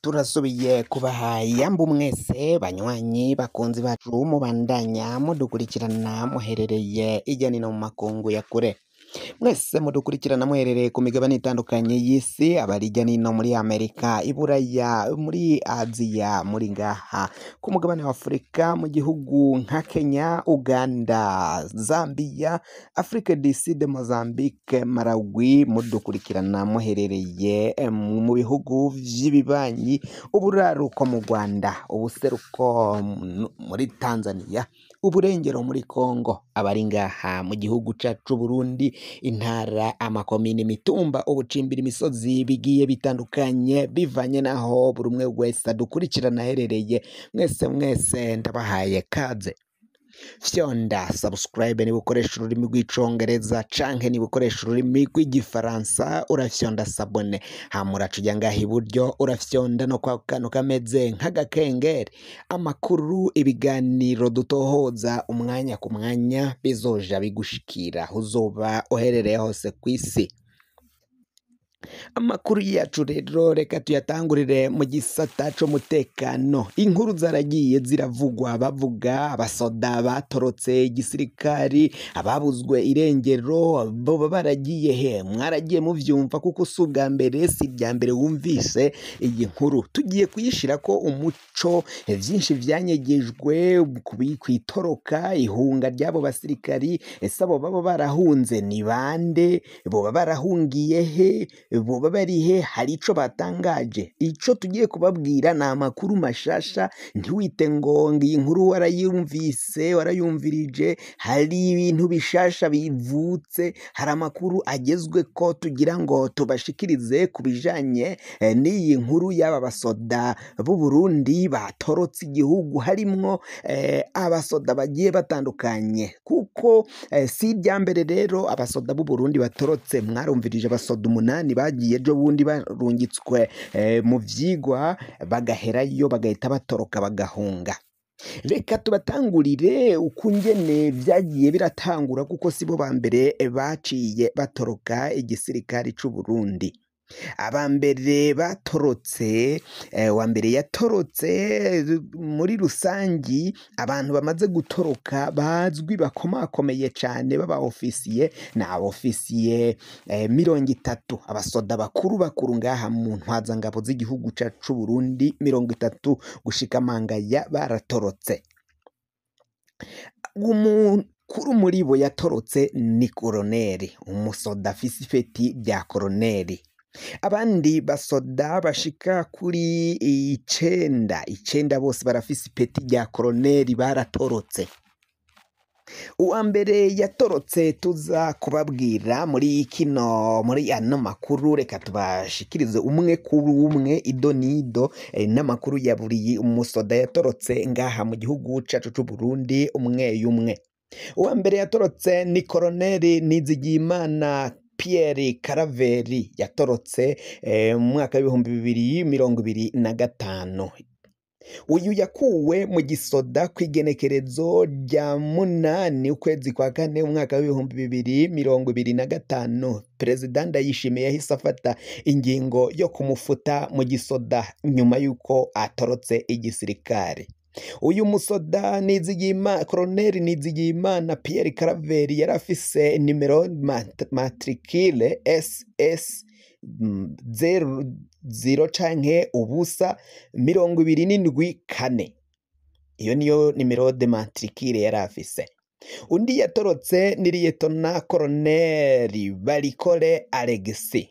Turasubiye kubaha yambu mwese banywanyi bakunzi bacu mubandanya mudukurikirana muherereye irya nino mu makungu ya kure. Mwese mudukurikirana muherereye ku migabane itandukanye y'isi, abari hirya nino muri Amerika, Iburaya, muri Aziya, muri ngaha ku mugabane wa Afurika, mu gihugu nka Kenya, Uganda, Zambia, Afrique du Sud, Mozambique, Malawi, mudukurikirana muherereye mu bihugu vy'ibibanyi, uburaruko mu Rwanda, ubuseruko muri Tanzania, uburengero muri Congo, abari ngaha mu gihugu cacu Burundi, intara, amakomine, imitumba, ubucimbira, imisozi bigiye bitandukanye bivanye naho buri umwe wese adukurikirana aherereye. Mwese mwese ndabahaye kaze. Fyonda subscribe niba ukoresha ururimi rw'icongereza canke niba ukoresha ururimi rw'igifaransa urafyonda s'abonner, hama uraca uja ngaha iburyo urafyonda no kwa kantu kameze nk'agakengeri. Amakuru, ibiganiro dutohoza umwanya ku mwanya bizoja bigushikira aho uzoba uherereye hose kw'isi. Amakuru yacu rero reka tuyatangurire mu gisata c'umutekano. Inkuru zaragiye ziravugwa, bavuga abasoda batorotse igisirikari, ababuzwe irengero boba baragiye he? Mwaragiye muvyumva kuko si ubwa mbere, si irya mbere wumvise iyi nkuru. Tugiye kuyishirako umuco, vyinshi vyanyegejwe kwitoroka, ihunga ry'abo basirikari. Ese abo baba barahunze ni bande? Boba barahungiye he? Boba bari he? Hari ico batangaje? Ico tugiye kubabwira ni amakuru mashasha, ntiwite ngo iyi nkuru warayumvise, warayumvirije. Hari ibintu bishasha bivutse, hari amakuru agezweko tugira ngo tubashikirize ku bijanye n'iyi nkuru y'aba basoda b'u Burundi batorotse igihugu, harimwo abasoda bagiye batandukanye. Kuko si irya mbere rero abasoda b'u Burundi batorotse, mwarumvirije abasoda 8 bagiye ejo bundi barungitswe mu vyigwa bagaherayo bagahita batoroka bagahunga. Reka tubatangurire ukungene vyagiye biratangura, kuko sibo ba mbere baciye batoroka igisirikari c'u Burundi. Aba mbere batorotse, wa mbere yatorotse muri rusangi, abantu bamaze gutoroka bazwi bakomakomeye cane b'aba ofisiye ni abofisiye 30, abasoda bakuru bakuru ngaha mu ntwazangabo z'igihugu cacu c'u Burundi 30 gushika mangaya baratorotse. Umukuru muri bo yatorotse ni koroneri, umusoda afise ipeti rya koroneri. Abandi basoda bashika kuri icenda bose barafise ipeti rya koroneri baratorotse. Uwa mbere yatorotse tuza kubabwira muri kino, muri ano makuru, reka tubashikirize umwe kuri umwe ido nido n'amakuru ya buri umusoda yatorotse ngaha mu gihugu cacu c'u Burundi umwe umwe. Uwa mbere yatorotse ni koroneri Nizigiyimana Pierre Karaveri, yatorotse mu mwaka w'2025. Uyu yakuwe mu gisoda kw'igenekerezo rya 8 ukwezi kwa kane umwaka w'2025. Perezida Ndayishimiye yahise afata ingingo yo kumufuta mu gisoda nyuma y'uko atorotse igisirikare. Uyu musoda Nizigiyimana, koroneri Nizigiyimana Pierre Karaveri, yari afise nimero matricule SS 00 canke 0 27 4. Iyo niyo nimero de matricule yari afise. Undi yatorotse ni liyetona koroneri Barikore Alexis.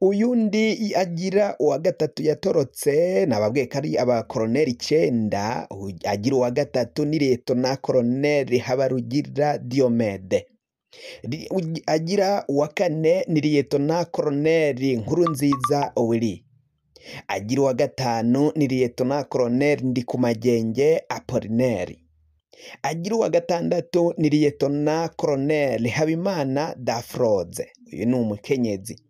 Uyundi agira uwa gatatu yatorotse, nababwiye ko ari abakoroneri 9, agira uwa gatatu ni liyetona koroneri Habarugira Diomede. Agira uwa kane ni liyetona koroneri Nkurunziza Willy. Agira uwa gatanu ni liyetona koroneri Ndikumagenge Apollinaire. Agira uwa gatandatu ni liyetona koroneri Habimana Dafroze, uyu ni umukenyezi.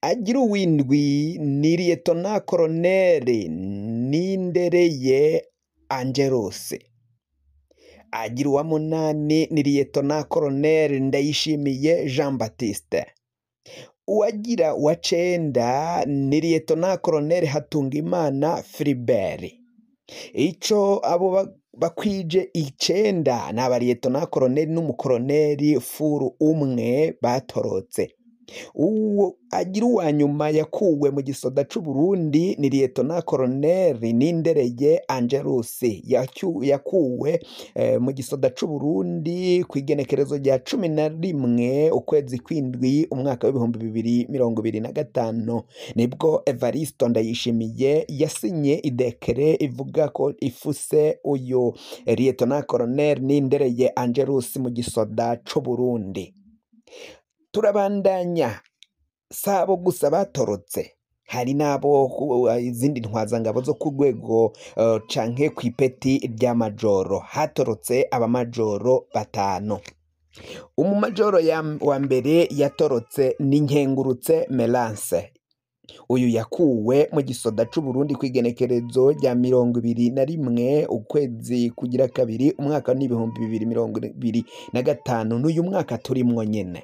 Agira uwindwi ni liyetona koroneri Nindereye Angelus. Agira uwa munani ni liyetona koroneri Ndayishimiye Jean Baptiste. Uwagira wa cenda ni Liyetona Koloneli Hatungimana Philibert. Ico abo bakwije 9 ni abariyetona koloneli n'umukoloneli furu umwe batorotse. Uwo agira uwa nyuma yakuwe mu gisoda c'Uburundi ni Liyetona Koloneli Nindereye Angelus, yakuwe mu gisoda c'Uburundi kw'igenekerezo rya 11 ukwezi kw'indwi umwaka w'2025, nibwo Evaristo Ndayishimiye yasinye idekere ivuga ko ifuse uyu Liyetona Koloneli Nindereye Angelus mu gisoda c'Uburundi. Turabandanya, sabo gusa batorotse, hari n'abo izindi ntwazangabo zo ku rwego canke kw'ipeti rya majoro. Hatorotse abamajoro 5. Umumajoro wa mbere yatorotse ni Nkengurutse Melance. Uyu yakuwe mu gisoda c'Uburundi kw'igenekerezo rya 21 ukwezi kugira kabiri umwaka w'2025, n'uyu mwaka turimwo nyene.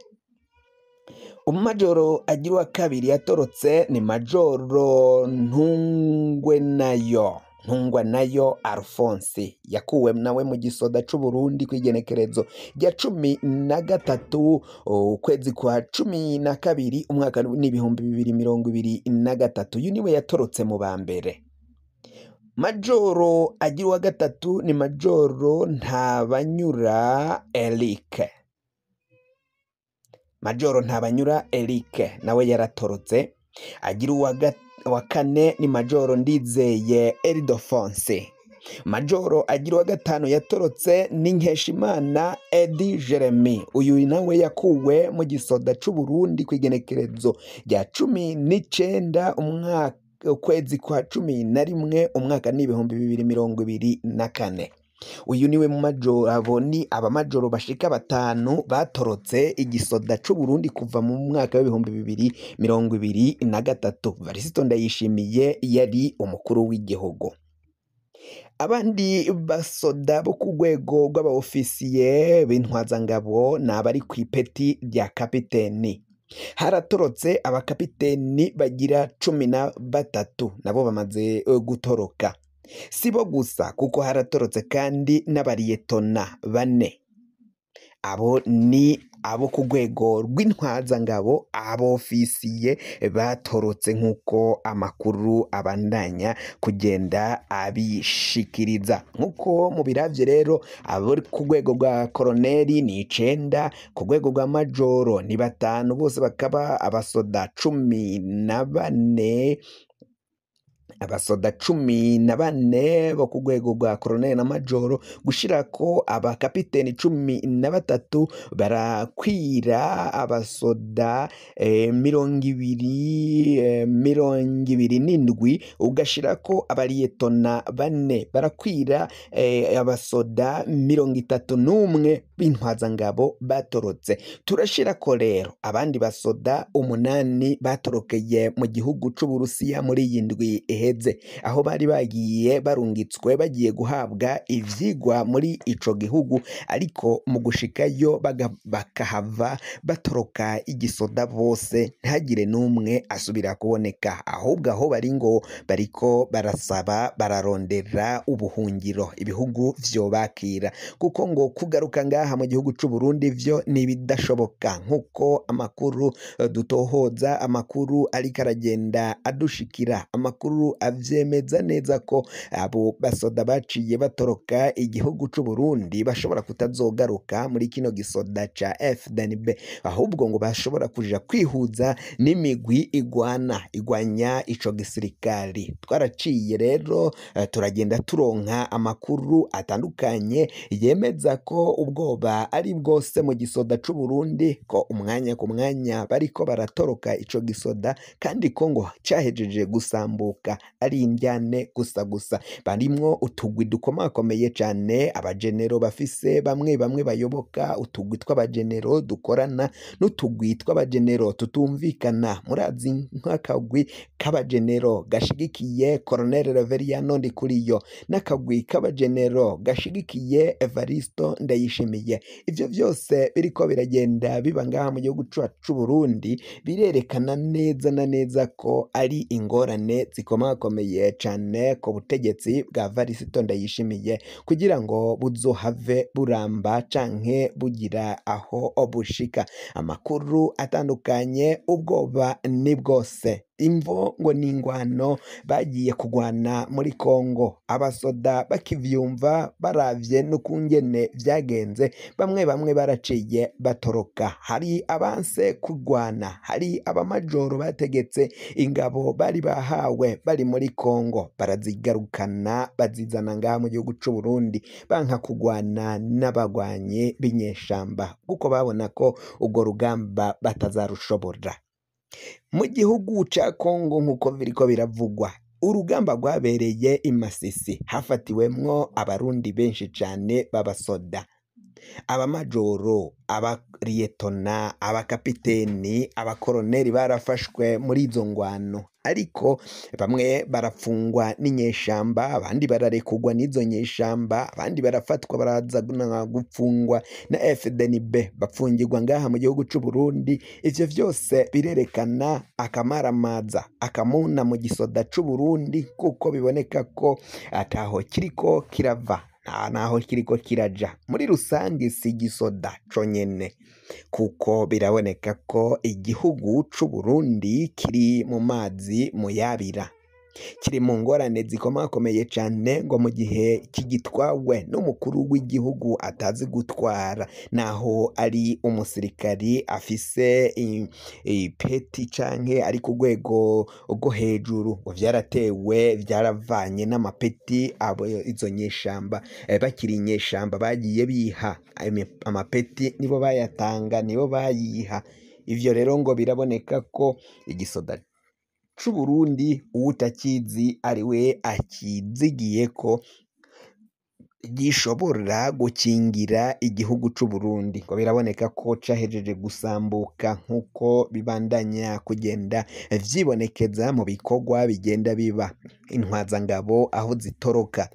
Umumajoro agira uwa kabiri yatorotse ni Majoro Ntungwanayo Alphonse, yakuwe nawe mu gisoda c'Uburundi kw'igenekerezo rya 13 ukwezi kwa 12 umwaka w'2023. Uyu niwe yatorotse mu ba mbere. Majoro agira uwa gatatu ni Majoro Ntabanyura Eric. Majoro Ntabanyura Eric nawe yaratorotse. Agira uwa kane ni Majoro Ndizeye Eldofonse. Majoro agira uwa gatanu yatorotse ni Nkeshimana Edi Jeremy. Uyu nawe yakuwe mu gisoda c'Uburundi kw'igenekerezo rya 19 umwaka ukwezi kwa 11 umwaka n'2024. Uyu niwe mu majoro. Abo ni abamajoro bashika 5 batorotse igisoda c'Uburundi kuva mu mwaka w'2023. Varisito Ndayishimiye yari umukuru w'igihugu. Abandi basoda bo ku rwego rw'abaofisiye b'intwazangabo ni abari kw'ipeti rya kapiteni. Haratorotse abakapiteni bagira 13 nabo bamaze gutoroka. Sibo gusa kuko haratorotse kandi n'abariyetona 4. Abo ni abo ku rwego rw'intwazangabo, abofisiye batorotse nk'uko amakuru abandanya kugenda abishikiriza. Nk'uko mubiravye rero, abo ku rwego rwa koloneli ni 9, ku rwego rwa majoro ni 5, bose bakaba abasoda 14. Abasoda 14 bo ku rwego rwa koloneli na majoro, gushirako abakapiteni 13 barakwira abasoda 27, ugashirako abariyetona 4 barakwira abasoda 31 b'intwazangabo batorotse. Turashirako rero abandi basoda 8 batorokeye mu gihugu c'Uburusiya muri iyi ndwi iheze, aho bari bagiye barungitswe bagiye guhabwa ivyigwa muri ico gihugu, ariko mu gushikayo bakahava batoroka igisoda bose, ntihagire n'umwe asubira kuboneka. Ahubwo aho bari ngo bariko barasaba bararondera ubuhungiro ibihugu vyobakira, kuko ngo kugaruka ngaha mu gihugu c'Uburundi vyo ni ibidashoboka, nk'uko amakuru dutohoza, amakuru ariko aragenda adushikira, amakuru avyemeza neza ko abo basoda baciye batoroka igihugu c'Uburundi bashobora kutazogaruka muri kino gisoda ca FDNB, ahubwo ngo bashobora kuja kwihuza n'imigwi igwanya ico gisirikari. Twaraciye rero turagenda turonka amakuru atandukanye yemeza ko ubwoba ari bwose mu gisoda c'Uburundi, ko umwanya ku mwanya bariko baratoroka ico gisoda, kandi ko ngo cahejeje gusambuka. usanga ari indyane gusa gusa. Barimwo utugwi dukomakomeye cane, abajenero bafise bamwe bamwe bayoboka utugwi tw'abajenero dukorana n'utugwi tw'abajenero tutumvikana. Murazi nk'akagwi k'abajenero gashigikiye Colonel Reveriyano Ndikuriyo n'akagwi k'abajenero gashigikiye Evaristo Ndayishimiye. Ivyo vyose biriko biragenda biba ngaha mu gihugu cacu c'Uburundi, birerekana neza na neza ko ari ingorane zikomakomeye cane ku butegetsi bwa Varisito Ndayishimiye, kugira ngo buzohave buramba canke bugira aho bushika. Amakuru atandukanye, ubwoba ni bwose. Imvo ngo ni ingwano bagiye kugwana muri Kongo. Abasoda bakivyumva baravye n'ukungene vyagenze, bamwe bamwe baraciye batoroka. Hari abanse kugwana, hari abamajoro bategetse ingabo bari bahawe bari muri Kongo, barazigarukana bazizana ngaha mu gihugu c'Uburundi, banka kugwana n'abagwanyi b'inyeshamba kuko babona ko urwo rugamba batazarushobora. Mu gihugu ca Kongo nk'uko biriko biravugwa, urugamba rwabereye i Masisi hafatiwemwo abarundi benshi cane b'abasoda, abamajoro, abariyetona, abakapiteni, abakoroneri barafashwe muri izo ngwano, ariko bamwe barafungwa n'inyeshamba, abandi bararekurwa n'izo nyeshamba, abandi barafatwa baraza gupfungwa na FDNB, bapfungirwa ngaha mu gihugu c'Uburundi. Ivyo vyose birerekana akamaramaza, akamuna mu gisoda c'Uburundi, kuko biboneka ko ataho kiriko kirava nta naho kiriko kiraja. Muri rusange si igisoda conyene, kuko biraboneka ko igihugu c'Uburundi kiri mu mazi muyabira, kiri mu ngorane zikomakomeye cane, ngo mu gihe kigitwawe n'umukuru w'igihugu atazi gutwara, naho ari umusirikari afise ipeti canke ari ku rwego rwo hejuru. Ngo vyaratewe vyaravanye n'amapeti abo izo nyeshamba bakiri inyeshamba bagiye biha amapeti, nibo bayatanga, nibo bayiha. Ivyo rero ngo biraboneka ko igisoda c'Uburundi uwutakizi ariwe akizigiye ko gishobora gukingira igihugu c'Uburundi. Ngo biraboneka ko cahejeje gusambuka nk'uko bibandanya kugenda vyibonekeza mu bikorwa bigenda biba. Intwazangabo aho zitoroka,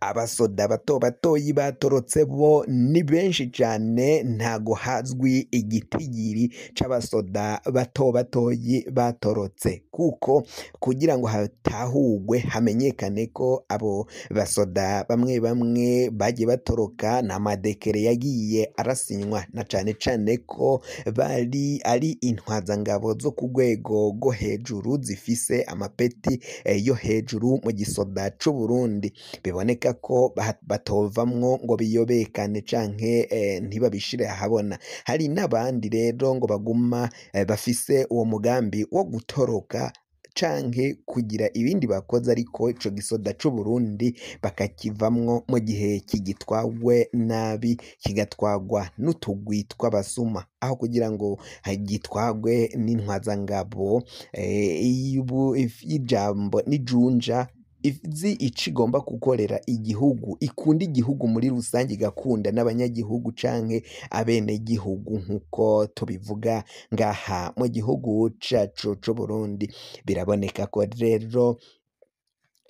abasoda bato batoyi batorotse bo ni benshi cane, ntago hazwi igitigiri c'abasoda bato batoyi batorotse, kuko kugira ngo hatahurwe hamenyekane ko abo basoda bamwe bamwe bagiye batoroka, n'amadekere yagiye arasinywa, na cane cane ko bari ari intwazangabo zo ku rwego rwo hejuru zifise amapeti yo hejuru mu gisoda c'Uburundi. Biboneka ko batovamwo ngo biyobekane canke ntibabishire ahabona. Hari n'abandi rero ngo baguma bafise uwo mugambi wo gutoroka canke kugira ibindi bakoze, ariko ico gisoda c'Uburundi bakakivamwo mu gihe kigitwawe nabi, kigatwagwa n'utugwi tw'abasuma, aho kugira ngo gitwagwe n'intwazangabo y'ijambo n'ijunja izi ico igomba gukorera igihugu, ikunda igihugu muri rusange, igakunda n'abanyagihugu canke abenegihugu nk'uko tubivuga ngaha mu gihugu cacu c'Uburundi. Biraboneka ko rero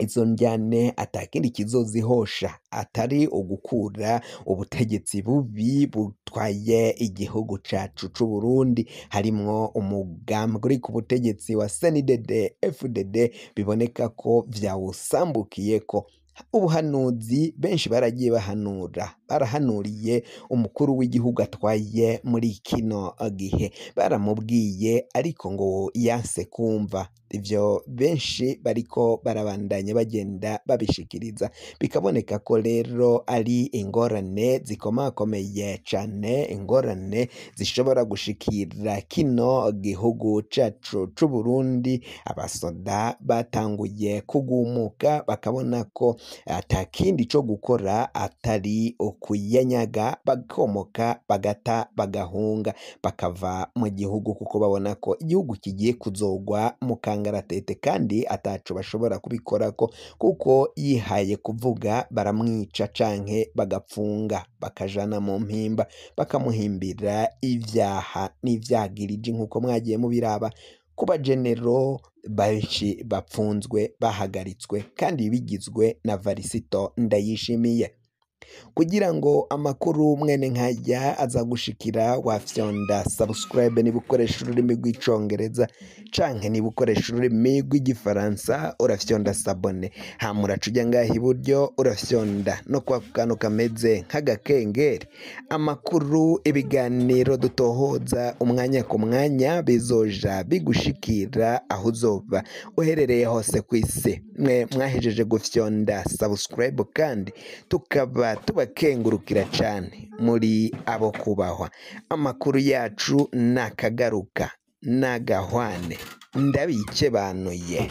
izo njyane atakindi kizozihosha atari ugukura ubutegetsi bubi butwaye igihugu cacu c'Uburundi, harimwo umugambi uri ku butegetsi wa CNDD FDD, biboneka ko vyawusambukiyeko. Ubuhanuzi benshi baragiye bahanura, barahanuriye umukuru w'igihugu atwaye muri kino gihe, baramubwiye ariko ngo yanse kumva. Ivyo benshi bariko barabandanya bagenda babishikiriza, bikaboneka ko rero ari ingorane zikomakomeye cane, ingorane zishobora gushikira kino gihugu cacu c'Uburundi. Abasoda batanguye kugumuka bakabona ko atakindi co gukora atari kuyanyaga, bakomoka, bagata, bagahunga, bakava mu gihugu, kuko babona ko igihugu kigiye kuzogwa mu kangaratete kandi ataco bashobora kubikorako, kuko yihaye kuvuga baramwica canke bagapfunga, bakajana mu mpimba, bakamuhimbira ivyaha n'ivyagiriji, nk'uko mwagiye mubiraba ku bajenero benshi bapfunzwe, bahagaritswe kandi bigizwe na Varisito Ndayishimiye. Kugira ngo amakuru mwene nkajya aza gushikira, wafyonda subscribe niba ukoresha ururimi rw'icongereza, canke niba ukoresha ururimi rw'igifaransa urafyonda s'abonner, hama uraca uja ngaha iburyo urafyonda no kwa kantu kameze nk'agakengeri. Amakuru, ibiganiro dutohoza umwanya ku mwanya bizoja bigushikira aho uzoba uherereye hose kw'isi. Mwe mwahejeje gufyonda subscribe kandi tukaba tubakengurukira cane, muri abo kubahwa. Amakuru yacu nakagaruka nagahwane, ndabikebanuye.